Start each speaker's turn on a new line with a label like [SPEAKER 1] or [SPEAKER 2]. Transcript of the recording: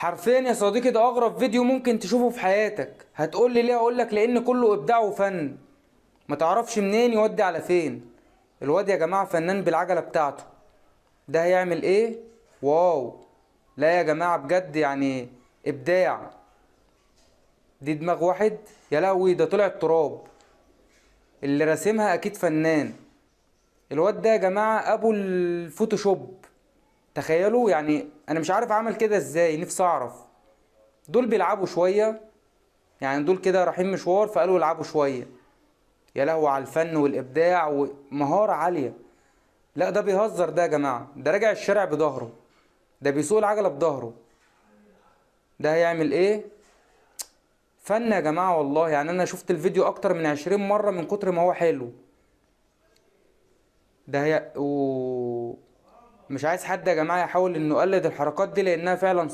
[SPEAKER 1] حرفيا يا صديقي ده اغرب فيديو ممكن تشوفه في حياتك. هتقول لي ليه؟ اقول لك لان كله ابداع وفن، ما تعرفش منين يودي على فين. الواد يا جماعة فنان بالعجله بتاعته. ده هيعمل ايه؟ واو، لا يا جماعة بجد يعني ابداع. دي دماغ واحد، يا لهوي ده طلع التراب. اللي راسمها اكيد فنان. الواد ده يا جماعة ابو الفوتوشوب، تخيلوا. يعني انا مش عارف عمل كده ازاي، نفسي اعرف. دول بيلعبوا شوية، يعني دول كده رايحين مشوار فقالوا العبوا شوية. يا لهوي على الفن والابداع ومهارة عالية. لا ده بيهزر ده يا جماعة، ده راجع الشارع بظهره، ده بيسوق العجلة بظهره. ده هيعمل ايه؟ فن يا جماعة والله. يعني انا شفت الفيديو اكتر من 20 مرة من كتر ما هو حلو. ده هي مش عايز حد يا جماعة يحاول انه يقلد الحركات دي لانها فعلا صعبة.